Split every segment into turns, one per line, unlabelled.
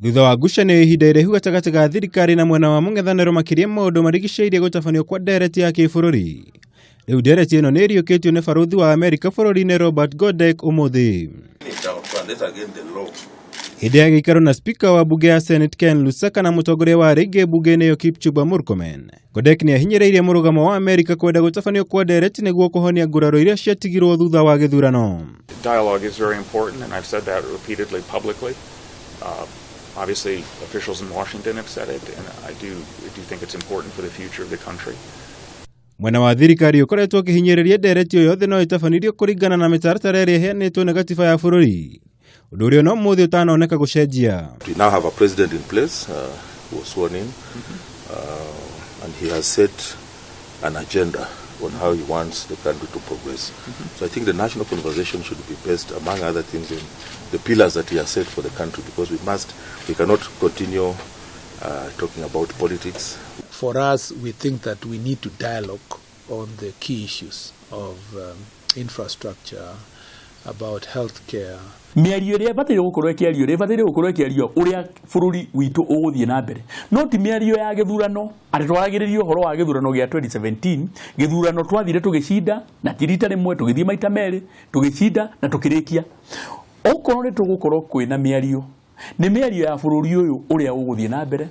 Thutha wa ngucanio ya ihinda iraihu gatagatĩ ga thirikari na mwena wa mũng'ethanĩro makĩria maũndũ marigicĩirie gũtabanio kwa ndereti ya kĩbũrũri. Rĩu ndereti ĩno nĩ ĩriũkĩtio nĩ barũthi wa Amerika bũrũri-inĩ Robert Godek ũmũthĩ. Hĩndĩ ya gĩikaro na spika wa bunge ya Senate Ken Lusaka na mũtongoria wa rĩngĩ bunge-inĩ ĩyo Kipchumba Murkomen, Godek nĩ ahinyĩrĩirie mũrũgamo wa Amerika kwenda gũtabanio kwa ndereti nĩguo kũhonia nguraro iria ciatigirwo thutha wa gĩthurano.
Dialogue is very important, and I've said that repeatedly publicly. Obviously, officials in Washington have said it, and I do think it's important for the future of the country.
Mwena wa thirikari ũkoretwo ũkĩhinyĩrĩria ndereti o yothe no ĩtabanirio kũringana na mĩtaratara ĩrĩa ĩheanĩtwo nĩ gatiba ya bũrũri, ũndũ ũrĩa no ũmũthĩ ũtanoneka gũcenjia.
We now have a president in place who was sworn in, and he has set an agenda on how he wants the country to progress. So I think the national conversation should be based, among other things, on the pillars that he has set for the country, because we cannot continue talking about politics.
For us, we think that we need to dialogue on the key issues of infrastructure, about healthcare.
Mĩario ĩrĩa ĩbataire gũkorwo ĩkĩario, ĩrĩa ĩbataire gũkorwo ĩkĩario ũrĩa bũrũri witũ ũgũthiĩ na mbere, no ti mĩario ya gĩthurano atĩ twaragĩrĩria ũhoro wa gĩthurano gĩa 2017. Gĩthurano twathire tũgĩcinda, na ti rita rĩmwe, tũgĩthiĩ maita merĩ tũgĩcinda na tũkĩrĩkia. Okorwo nĩ tũgũkorwo kwĩna mĩario, nĩ mĩario ya bũrũri ũyũ ũrĩa ũgũthiĩ na mbere,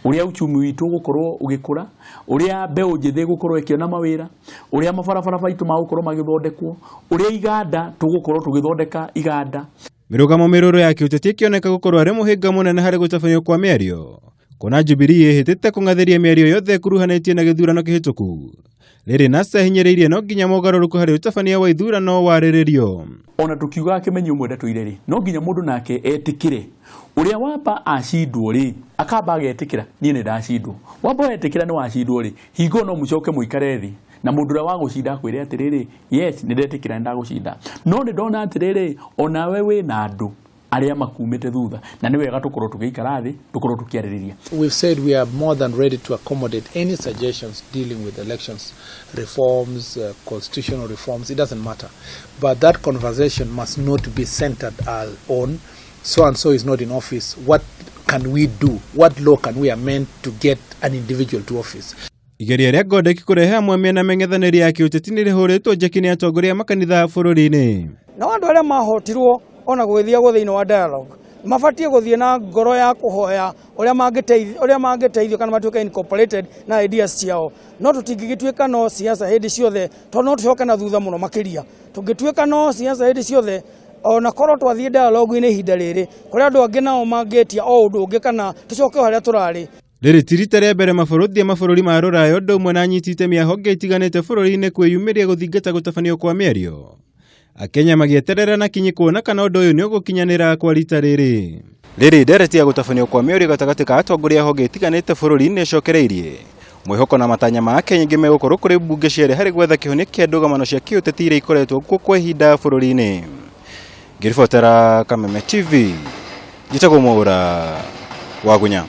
ũrĩa uchumi witũ ũgũkorwo ũgĩkũra, ũrĩa mbeũ njĩthĩ ĩgũkorwo ĩkĩona mawĩra, ũrĩa mabarabara maitũ magũkorwo magĩthondekwo, ũrĩa iganda tũgũkorwo tũgĩthondeka iganda.
Mĩrũgamo mĩrũrũ ya kĩũteti ĩkĩoneka gũkorwo arĩ mũhĩnga mũnene harĩ gũtabanio kwa mĩario, kuona Jubilee ĩhĩtĩte kũng'athĩria mĩario yothe ĩkuruhanĩtie na gĩthurano kĩhĩtũku. Rĩrĩ NASA hinyĩrĩirie no nginya mogarũrũku harĩ ũtabania wa ithurano warĩrĩrio.
Ona tukiugaga kĩmenyi ũmwe ndatũire rĩ, no nginya mũndũ nake etĩkĩre ũrĩa wamba acindwo rĩ, akamba agetĩkĩra, "Niĩ nĩ ndacindwo." Wamba wetĩkĩra nĩ wacindwo rĩ, hingo no mũcoke mũikare thĩ na mũndũ ũrĩa wagũcinda akwĩre atĩrĩrĩ, "Yes, nĩ ndetĩkĩra nĩ ndagũcinda, no nĩ ndona atĩrĩrĩ, onawe wĩna andũ arĩa makumĩte thutha, na nĩ wega tũkorwo tũgĩikara thĩ, tũkorwo tũkĩarĩrĩria."
We've said we are more than ready to accommodate any suggestions dealing with elections reforms, constitutional reforms, it doesn't matter. But that conversation must not be centered on so and so is not in office. What can we do? What law can we amend to get an individual to office?
Igeria rĩa Godek kũrehe hamwe mĩena mĩng'ethanĩri ya kĩũteti nĩ rĩhũrĩtwo njeki nĩ atongoria a makanitha bũrũri-inĩ.
Nao andũ arĩa mahotirwo ona gũgĩthiagwo thĩinĩ wa dialogue mabatiĩ gũthiĩ na ngoro ya kũhoya ũrĩa mangĩteithio kana matuĩke incorporated na ideas ciao. No tũtingĩgĩtuĩka no siasa hĩndĩ ciothe, tondũ no tũcoke na thutha mũno makĩria tũngĩtuĩka no siasa hĩndĩ ciothe. Ona korwo twathiĩ dialogue-inĩ ihinda rĩrĩ, kũrĩ andũ angĩ nao mangĩtia o ũndũ ũngĩ kana tũcoke o harĩa tũrarĩ.
Rĩrĩ ti rita rĩa mbere mabũrũri mabũrũri ma rũraya ũndũ ũmwe na anyiti itemi a honge itiganĩte bũrũri-inĩ kwĩyumĩria gũthingata gũtabanio kwa mĩario. Akenya magĩeterera na kinyi kuona kana ũndũ ũyũ nĩ ũgũkinyanĩra kwa rita rĩrĩ. Rĩrĩ ndereti ya gũtabanio kwa mĩario gatagatĩ ka atongoria a honge itiganĩte bũrũri-inĩ ĩcokereirie mwĩhoko na matanya ma Akenya aingĩ megũkorwo kũrĩ mbunge cierĩ harĩ gwetha kĩhonia kĩa ndũgamano cia kĩũteti iria ikoretwo kuo kwa ihinda bũrũri-inĩ. Ngĩribotera Kameme TV, njĩtagwo Mwaũra Wagunya.